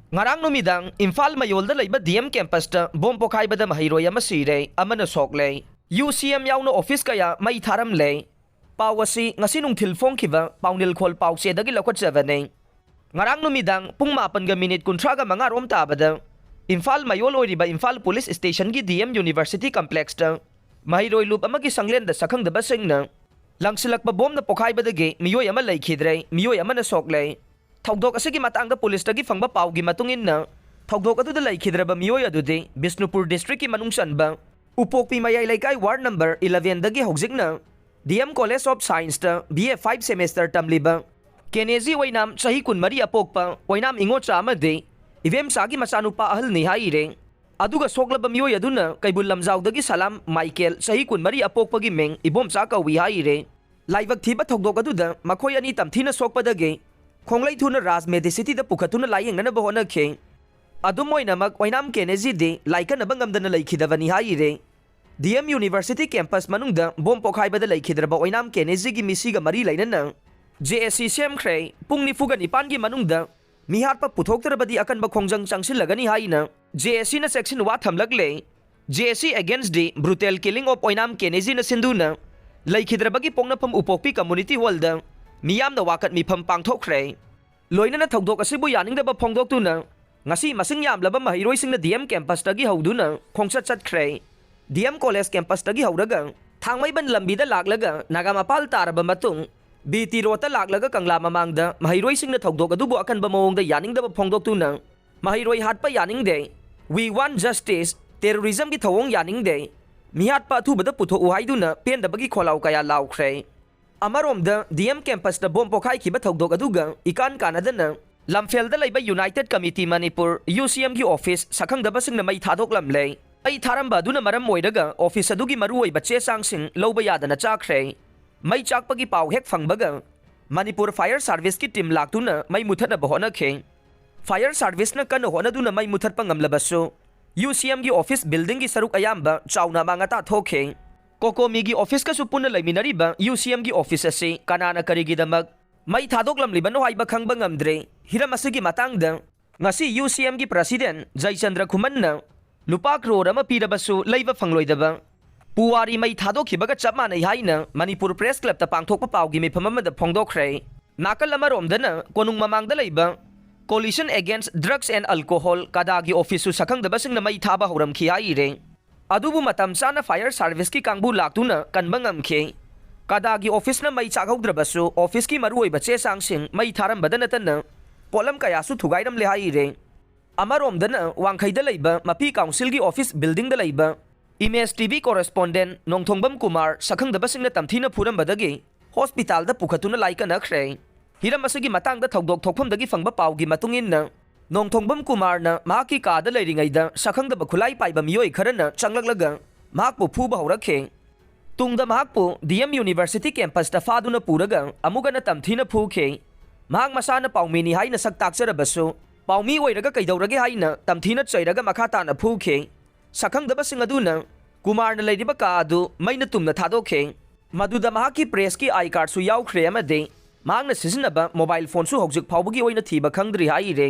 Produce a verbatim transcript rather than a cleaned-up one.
ꯉꯔꯥꯡ ꯅꯨꯃꯤꯗꯥꯡ ꯏꯝꯐꯥꯜ ꯃꯌꯣꯜꯗ ꯂꯩꯕ ꯗꯤ ꯑꯦꯝ ꯀꯦꯝꯄꯁꯇ ꯕꯣꯝ ꯄꯣꯈꯥꯏꯕꯗ ꯃꯍꯩꯔꯣꯏ ꯑꯃ ꯁꯤꯔꯦ, ꯑꯃꯅ ꯁꯣꯛꯂꯦ꯫ ꯌꯨ ꯁꯤ ꯑꯦꯝ ꯌꯥꯎꯅ ꯑꯣꯐꯤꯁ ꯀꯌꯥ ꯃꯩ ꯊꯥꯔꯝꯂꯦ꯫ ꯄꯥꯎ ꯑꯁꯤ ꯉꯁꯤ ꯅꯨꯡꯊꯤꯜ ꯐꯣꯡꯈꯤꯕ ꯄꯥꯎꯅꯤꯜꯈꯣꯜ ꯄꯥꯎꯆꯦꯗꯒꯤ ꯂꯧꯈꯠꯆꯕꯅꯤ꯫ ꯉꯔꯥꯡ ꯅꯨꯃꯤꯗꯥꯡ ꯄꯨꯡ ꯃꯥꯄꯟꯒ ꯃꯤꯅꯤꯠ ꯀꯨꯟꯊ꯭ꯔꯥꯒ ꯃꯉꯥ ꯔꯣꯝ ꯇꯥꯕꯗ ꯏꯝꯐꯥꯜ ꯃꯌꯣꯜ ꯑꯣꯏꯔꯤꯕ ꯏꯝꯐꯥꯜ ꯄꯨꯂꯤꯁ ꯁ꯭ꯇꯦꯁꯟꯒꯤ ꯗꯤ ꯑꯦꯝ ꯌꯨꯅꯤꯚꯔꯁꯤꯇꯤ ꯀꯝꯄ꯭ꯂꯦꯛꯁꯇ ꯃꯍꯩꯔꯣꯏ ꯂꯨꯞ ꯑꯃꯒꯤ ꯁꯪꯂꯦꯟꯗ ꯁꯛꯈꯪꯗꯕꯁꯤꯡꯅ ꯂꯪꯁꯤꯜꯂꯛꯄ ꯕꯣꯝꯅ ꯄꯣꯈꯥꯏꯕꯗꯒꯤ ꯃꯤꯑꯣꯏ ꯑꯃ ꯂꯩꯈꯤꯗ꯭ꯔꯦ, ꯃꯤꯑꯣꯏ ꯑꯃꯅ ꯁꯣꯛꯂꯦ꯫ ꯊꯧꯗꯣꯛ ꯑꯁꯤꯒꯤ ꯃꯇꯥꯡꯗ ꯄꯨꯂꯤꯁꯇꯒꯤ ꯐꯪꯕ ꯄꯥꯎꯒꯤ ꯃꯇꯨꯡ ꯏꯟꯅ, ꯊꯧꯗꯣꯛ ꯑꯗꯨꯗ ꯂꯩꯈꯤꯗ꯭ꯔꯕ ꯃꯤꯑꯣꯏ ꯑꯗꯨꯗꯤ ꯕꯤꯁꯅꯨꯄꯨꯔ ꯗꯤꯁꯇ꯭ꯔꯤꯛꯀꯤ ꯃꯅꯨꯡ ꯆꯟꯕ ꯎꯄꯣꯛꯄꯤ ꯃꯌꯥꯏ ꯂꯩꯀꯥꯏ ꯋꯥꯔꯗ ꯅꯝꯕꯔ eleven ꯗꯒꯤ ꯍꯧꯖꯤꯛꯅ ꯗꯤ ꯑꯦꯝ ꯀꯣꯂꯦꯖ ꯑꯣꯐ ꯁꯥꯏꯟꯁꯇ ꯕꯤ ꯑꯦ five semester ꯇꯝꯂꯤꯕ ꯀꯦꯅꯦꯖꯤ ꯑꯣꯏꯅꯥꯝ, ꯆꯍꯤ ꯀꯨꯟꯃꯔꯤ ꯑꯄꯣꯛꯄ ꯑꯣꯏꯅꯥꯝ ꯏꯉꯣꯆꯥ ꯑꯃꯗꯤ ꯏꯕꯦꯝꯆꯥꯒꯤ ꯃꯆꯥꯅꯨꯄꯥ ꯑꯍꯜꯅꯤ ꯍꯥꯏꯔꯦ꯫ ꯑꯗꯨꯒ ꯁꯣꯛꯂꯕ ꯃꯤꯑꯣꯏ ꯑꯗꯨꯅ ꯀꯩꯕꯨꯜ ꯂꯝꯖꯥꯎꯗꯒꯤ ꯁꯂꯥꯝ ꯃꯥꯏꯀꯦꯜ, ꯆꯍꯤ ꯀꯨꯟꯃꯔꯤ ꯑꯄꯣꯛꯄꯒꯤ ꯃꯤꯡ ꯏꯕꯣꯝꯆꯥ ꯀꯧꯏ ꯍꯥꯏꯔꯦ꯫ ꯂꯥꯏꯕꯛ ꯊꯤꯕ ꯊꯧꯗꯣꯛ ꯑꯗꯨꯗ ꯃꯈꯣꯏ ꯑꯅꯤ ꯇꯝꯊꯤꯅ ꯁꯣꯛꯄꯗꯒꯤ ꯈꯣꯡꯂꯩ ꯊꯨꯅ ꯔꯥꯖ ꯃꯦꯗꯤꯁꯤꯇꯤꯗ ꯄꯨꯈꯠꯇꯨꯅ ꯂꯥꯌꯦꯡꯅꯅꯕ ꯍꯣꯠꯅꯈꯤ꯫ ꯑꯗꯨꯝ ꯑꯣꯏꯅꯃꯛ, ꯑꯣꯏꯅꯥꯝ ꯀꯦꯅꯦꯖꯤꯗꯤ ꯂꯥꯏꯀꯠꯅꯕ ꯉꯝꯗꯅ ꯂꯩꯈꯤꯗꯕꯅꯤ ꯍꯥꯏꯔꯦ꯫ ꯗꯤ ꯑꯦꯝ ꯌꯨꯅꯤꯚꯔꯁꯤꯇꯤ ꯀꯦꯝꯄꯁ ꯃꯅꯨꯡꯗ ꯕꯣꯝ ꯄꯣꯈꯥꯏꯕꯗ ꯂꯩꯈꯤꯗ꯭ꯔꯕ ꯑꯣꯏꯅꯥꯝ ꯀꯦꯅꯦꯖꯤꯒꯤ ꯃꯤꯁꯤꯒ ꯃꯔꯤ ꯂꯩꯅꯅ ꯖꯦ ꯑꯦ ꯁꯤ ꯁꯦꯝꯈ꯭ꯔꯦ꯫ ꯄꯨꯡ ꯅꯤꯐꯨꯒ ꯅꯤꯄꯥꯟꯒꯤ ꯃꯅꯨꯡꯗ ꯃꯤꯍꯥꯠꯄ ꯄꯨꯊꯣꯛꯇ꯭ꯔꯕꯗꯤ ꯑꯀꯟꯕ ꯈꯣꯡꯖꯪ ꯆꯪꯁꯤꯜꯂꯒꯅꯤ ꯍꯥꯏꯅ ꯖꯦ ꯑꯦ ꯁꯤꯅ ꯆꯦꯛꯁꯤꯟ ꯋꯥ ꯊꯝꯂꯛꯂꯦ꯫ ꯖꯦ ꯑꯦ ꯁꯤ against the brutal killing of ꯑꯣꯏꯅꯥꯝ ꯀꯦꯅꯦꯖꯤꯅ ꯁꯤꯟꯗꯨꯅ ꯂꯩꯈꯤꯗ꯭ꯔꯕꯒꯤ ꯄꯣꯛꯅꯐꯝ ꯎꯄꯣꯛꯄꯤ ꯀꯝꯃꯨꯅꯤꯇꯤ ꯍꯣꯜꯗ ꯃꯤꯌꯥꯝꯅ ꯋꯥꯀꯠ ꯃꯤꯐꯝ ꯄꯥꯡꯊꯣꯛꯈ꯭ꯔꯦ꯫ ꯂꯣꯏꯅꯅ ꯊꯧꯗꯣꯛ ꯑꯁꯤꯕꯨ ꯌꯥꯅꯤꯡꯗꯕ ꯐꯣꯡꯗꯣꯛꯇꯨꯅ ꯉꯁꯤ ꯃꯁꯤꯡ ꯌꯥꯝꯂꯕ ꯃꯍꯩꯔꯣꯏꯁꯤꯡꯅ ꯗꯤ ꯑꯦꯝ ꯀꯦꯝꯄꯁꯇꯒꯤ ꯍꯧꯗꯨꯅ ꯈꯣꯡꯆꯠ ꯆꯠꯈ꯭ꯔꯦ꯫ ꯗꯤ ꯑꯦꯝ ꯀꯣꯂꯦꯖ ꯀꯦꯝꯄꯁꯇꯒꯤ ꯍꯧꯔꯒ ꯊꯥꯡꯃꯩꯕꯟ ꯂꯝꯕꯤꯗ ꯂꯥꯛꯂꯒ ꯅꯥꯒꯥꯃꯄꯥꯜ ꯇꯥꯔꯕ ꯃꯇꯨꯡ ꯕꯤ ꯇꯤ ꯔꯣꯗꯇ ꯂꯥꯛꯂꯒ ꯀꯪꯂꯥ ꯃꯃꯥꯡꯗ ꯃꯍꯩꯔꯣꯏꯁꯤꯡꯅ ꯊꯧꯗꯣꯛ ꯑꯗꯨꯕꯨ ꯑꯀꯟꯕ ꯃꯑꯣꯡꯗ ꯌꯥꯅꯤꯡꯗꯕ ꯐꯣꯡꯗꯣꯛꯇꯨꯅ ꯃꯍꯩꯔꯣꯏ ꯍꯥꯠꯄ ꯌꯥꯅꯤꯡꯗꯦ, We want justice, terrorismꯒꯤ ꯊꯧꯑꯣꯡ ꯌꯥꯅꯤꯡꯗꯦ, ꯃꯤꯍꯥꯠꯄ ꯑꯊꯨꯕꯗ ꯄꯨꯊꯣꯛꯎ ꯍꯥꯏꯗꯨꯅ ꯄꯦꯟꯗꯕꯒꯤ ꯈꯣꯜꯂꯥꯎ ꯀꯌꯥ ꯂꯥꯎꯈ꯭ꯔꯦ꯫ ꯑꯃꯔꯣꯝꯗ, ꯗꯤ ꯑꯦꯝ ꯀꯦꯝꯄꯁꯇ ꯕꯣꯝ ꯄꯣꯈꯥꯏꯈꯤꯕ ꯊꯧꯗꯣꯛ ꯑꯗꯨꯒ ꯏꯀꯥꯟ ꯀꯥꯟꯅꯗꯅ ꯂꯝꯐꯦꯜꯗ ꯂꯩꯕ United Committee Manipur, ꯌꯨ ꯁꯤ ꯑꯦꯝꯒꯤ ꯑꯣꯐꯤꯁ ꯁꯛꯈꯪꯗꯕꯁꯤꯡꯅ ꯃꯩ ꯊꯥꯗꯣꯛꯂꯝꯂꯦ꯫ ꯃꯩ ꯊꯥꯔꯝꯕ ꯑꯗꯨꯅ ꯃꯔꯝ ꯑꯣꯏꯔꯒ ꯑꯣꯐꯤꯁ ꯑꯗꯨꯒꯤ ꯃꯔꯨꯑꯣꯏꯕ ꯆꯦ ꯆꯥꯡꯁꯤꯡ ꯂꯧꯕ ꯌꯥꯗꯅ ꯆꯥꯈ꯭ꯔꯦ꯫ ꯃꯩ ꯆꯥꯛꯄꯒꯤ ꯄꯥꯎ ꯍꯦꯛ ꯐꯪꯕꯒ ꯃꯅꯤꯄꯨꯔ ꯐꯥꯌꯔ ꯁꯥꯔꯚꯤꯁꯀꯤ ꯇꯤꯝ ꯂꯥꯛꯇꯨꯅ ꯃꯩ ꯃꯨꯊꯠꯅꯕ ꯍꯣꯠꯅꯈꯤ꯫ ꯐꯥꯌꯔ ꯁꯥꯔꯚꯤꯁꯅ ꯀꯟꯅ ꯍꯣꯠꯅꯗꯨꯅ ꯃꯩ ꯃꯨꯊꯠꯄ ꯉꯝꯂꯕꯁꯨ, ꯌꯨ ꯁꯤ ꯑꯦꯝꯒꯤ ꯑꯣꯐꯤꯁ ꯕꯤꯜꯗꯤꯡꯒꯤ ꯁꯔꯨꯛ ꯑꯌꯥꯝꯕ ꯆꯥꯎꯅ ꯑꯃꯥꯡ ꯑꯇꯥ ꯊꯣꯛꯈꯤ꯫ ꯀꯣꯀꯣꯃꯤꯒꯤ ꯑꯣꯐꯤꯁꯀꯁꯨ ꯄꯨꯟꯅ ꯂꯩꯃꯤꯟꯅꯔꯤꯕ ꯌꯨ ꯁꯤ ꯑꯦꯝꯒꯤ ꯑꯣꯐꯤꯁ ꯑꯁꯤ ꯀꯅꯥꯅ ꯀꯔꯤꯒꯤꯗꯃꯛ ꯃꯩ ꯊꯥꯗꯣꯛꯂꯝꯂꯤꯕꯅꯣ ꯍꯥꯏꯕ ꯈꯪꯕ ꯉꯝꯗ꯭ꯔꯦ꯫ ꯍꯤꯔꯝ ꯑꯁꯤꯒꯤ ꯃꯇꯥꯡꯗ ꯉꯁꯤ ꯌꯨ ꯁꯤ ꯑꯦꯝꯒꯤ ꯄ꯭ꯔꯁꯤꯗꯦꯟ ꯖꯩꯆꯟꯗ꯭ꯔ ꯈꯨꯃꯟꯅ ꯂꯨꯄꯥ ꯀ꯭ꯔꯣꯔ ꯑꯃ ꯄꯤꯔꯕꯁꯨ ꯂꯩꯕ ꯐꯪꯂꯣꯏꯗꯕ ꯄꯨꯋꯥꯔꯤ ꯃꯩ ꯊꯥꯗꯣꯛꯈꯤꯕꯒ ꯆꯞ ꯃꯥꯟꯅꯩ ꯍꯥꯏꯅ ꯃꯅꯤꯄꯨꯔ ꯄ꯭ꯔꯦꯁ ꯀ꯭ꯂꯕꯇ ꯄꯥꯡꯊꯣꯛꯄ ꯄꯥꯎꯒꯤ ꯃꯤꯐꯝ ꯑꯃꯗ ꯐꯣꯡꯗꯣꯛꯈ꯭ꯔꯦ꯫ ꯅꯥꯀꯜ ꯑꯃꯔꯣꯝꯗꯅ ꯀꯣꯅꯨꯡ ꯃꯃꯥꯡꯗ ꯂꯩꯕ Coalition Against Drugs and Alcohol ꯀꯗꯥꯒꯤ ꯑꯣꯐꯤꯁꯁꯨ ꯁꯛꯈꯪꯗꯕꯁꯤꯡꯅ ꯃꯩ ꯊꯥꯕ ꯍꯧꯔꯝꯈꯤ ꯍꯥꯏꯔꯦ꯫ ꯑꯗꯨꯕꯨ ꯃꯇꯝ ꯆꯥꯅ ꯐꯥꯌꯔ ꯁꯥꯔꯚꯤꯁꯀꯤ ꯀꯥꯡꯕꯨ ꯂꯥꯛꯇꯨꯅ ꯀꯟꯕ ꯉꯝꯈꯤ꯫ ꯀꯗꯥꯒꯤ ꯑꯣꯐꯤꯁꯅ ꯃꯩ ꯆꯥꯛꯍꯧꯗ꯭ꯔꯕꯁꯨ ꯑꯣꯐꯤꯁꯀꯤ ꯃꯔꯨꯑꯣꯏꯕ ꯆꯦ ꯆꯥꯡꯁꯤꯡ ꯃꯩ ꯊꯥꯔꯝꯕꯗ ꯅꯠꯇꯅ ꯄꯣꯠꯂꯝ ꯀꯌꯥꯁꯨ ꯊꯨꯒꯥꯏꯔꯝꯂꯦ ꯍꯥꯏꯔꯦ꯫ ꯑꯃꯔꯣꯝꯗꯅ ꯋꯥꯡꯈꯩꯗ ꯂꯩꯕ ꯃꯄꯤ ꯀꯥꯎꯟꯁꯤꯜꯒꯤ ꯑꯣꯐꯤꯁ ꯕꯤꯜꯗꯤꯡꯗ ꯂꯩꯕ image T V correspondent Nongthombam Kumar ꯁꯛꯈꯪꯗꯕꯁꯤꯡꯅ ꯇꯝꯊꯤꯅ ꯐꯨꯔꯝꯕꯗꯒꯤ ꯍꯣꯁꯄꯤꯇꯥꯜꯗ ꯄꯨꯈꯠꯇꯨꯅ ꯂꯥꯏꯀꯠꯅꯈ꯭ꯔꯦ꯫ ꯍꯤꯔꯝ ꯑꯁꯤꯒꯤ ꯃꯇꯥꯡꯗ ꯊꯧꯗꯣꯛ ꯊꯣꯛꯐꯝꯗꯒꯤ ꯐꯪꯕ ꯄꯥꯎꯒꯤ ꯃꯇꯨꯡ ꯏꯟꯅ, ꯅꯣꯡꯊꯣꯡꯕꯝ ꯀꯨꯃꯥꯔꯅ ꯃꯍꯥꯛꯀꯤ ꯀꯥꯗ ꯂꯩꯔꯤꯉꯩꯗ ꯁꯛꯈꯪꯗꯕ ꯈꯨꯠꯂꯥꯏ ꯄꯥꯏꯕ ꯃꯤꯑꯣꯏ ꯈꯔꯅ ꯆꯪꯂꯛꯂꯒ ꯃꯍꯥꯛꯄꯨ ꯐꯨꯕ ꯍꯧꯔꯛꯈꯤ꯫ ꯇꯨꯡꯗ ꯃꯍꯥꯛꯄꯨ ꯗꯤ ꯑꯦꯝ ꯌꯨꯅꯤꯚꯔꯁꯤꯇꯤ ꯀꯦꯝꯄꯁꯇ ꯐꯥꯗꯨꯅ ꯄꯨꯔꯒ ꯑꯃꯨꯛ ꯍꯟꯅ ꯇꯝꯊꯤꯅ ꯐꯨꯈꯤ꯫ ꯃꯍꯥꯛ ꯃꯁꯥꯅ ꯄꯥꯎꯃꯤꯅꯤ ꯍꯥꯏꯅ ꯁꯛ ꯇꯥꯛꯆꯔꯕꯁꯨ, ꯄꯥꯎꯃꯤ ꯑꯣꯏꯔꯒ ꯀꯩꯗꯧꯔꯒꯦ ꯍꯥꯏꯅ ꯇꯝꯊꯤꯅ ꯆꯩꯔꯒ ꯃꯈꯥ ꯇꯥꯅ ꯐꯨꯈꯤ꯫ ꯁꯛꯈꯪꯗꯕꯁꯤꯡ ꯑꯗꯨꯅ ꯀꯨꯃꯥꯔꯅ ꯂꯩꯔꯤꯕ ꯀꯥ ꯑꯗꯨ ꯃꯩꯅ ꯇꯨꯝꯅ ꯊꯥꯗꯣꯛꯈꯤ꯫ ꯃꯗꯨꯗ ꯃꯍꯥꯛꯀꯤ ꯄ꯭ꯔꯦꯁꯀꯤ ꯑꯥꯏ ꯀꯥꯔꯗꯁꯨ ꯌꯥꯎꯈ꯭ꯔꯦ ꯑꯃꯗꯤ ꯃꯍꯥꯛꯅ ꯁꯤꯖꯤꯟꯅꯕ ꯃꯣꯕꯥꯏꯜ ꯐꯣꯟꯁꯨ ꯍꯧꯖꯤꯛ ꯐꯥꯎꯕꯒꯤ ꯑꯣꯏꯅ ꯊꯤꯕ ꯈꯪꯗ꯭ꯔꯤ ꯍꯥꯏꯔꯦ꯫